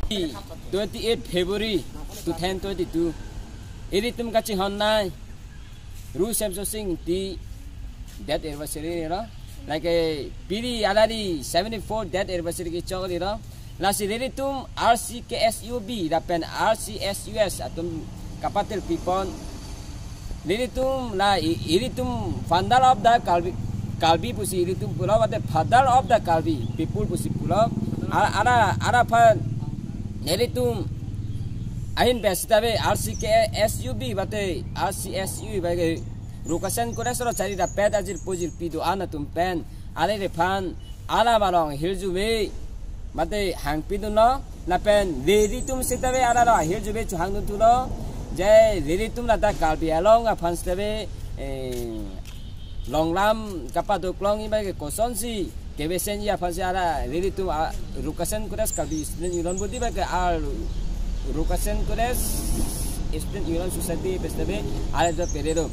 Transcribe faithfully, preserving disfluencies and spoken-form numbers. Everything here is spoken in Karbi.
Twenty-eight February two thousand twenty-two. Ilitum kachinghon nai Ru Semsonsing Ingti death anniversary lo. Lake pini alari seventy-four death anniversary kechok lo. Lasi ilitum R C K S U B lapen R C S U S atum kapatil pipon. Ilitum la i-, ilitum founder of the Karbi, Karbi pusi ilitum pulo, mate father of the Karbi people pusi pulo. Ara, ara, ara aphan ilitum ahin besi tabe R C K S U B mate R C S U B ke Rukasen Kores ro chari rapet ajir pujir pido an atum pen, alangliphan alam along ahirjume mate hangpidunlo, lapen ilitum sitame alam along ahirjume chohangdun thulo, je ilitum ladak Karbi Anglong aphan sitame, eh, longlam kapadoklongji abang ke kosonsi kebesenji aphansi alang ilitum a Rukasen Kores Karbi Student Union budi abang ke ar Rukasen Kores Student Union Society pen sitame alam do pele do.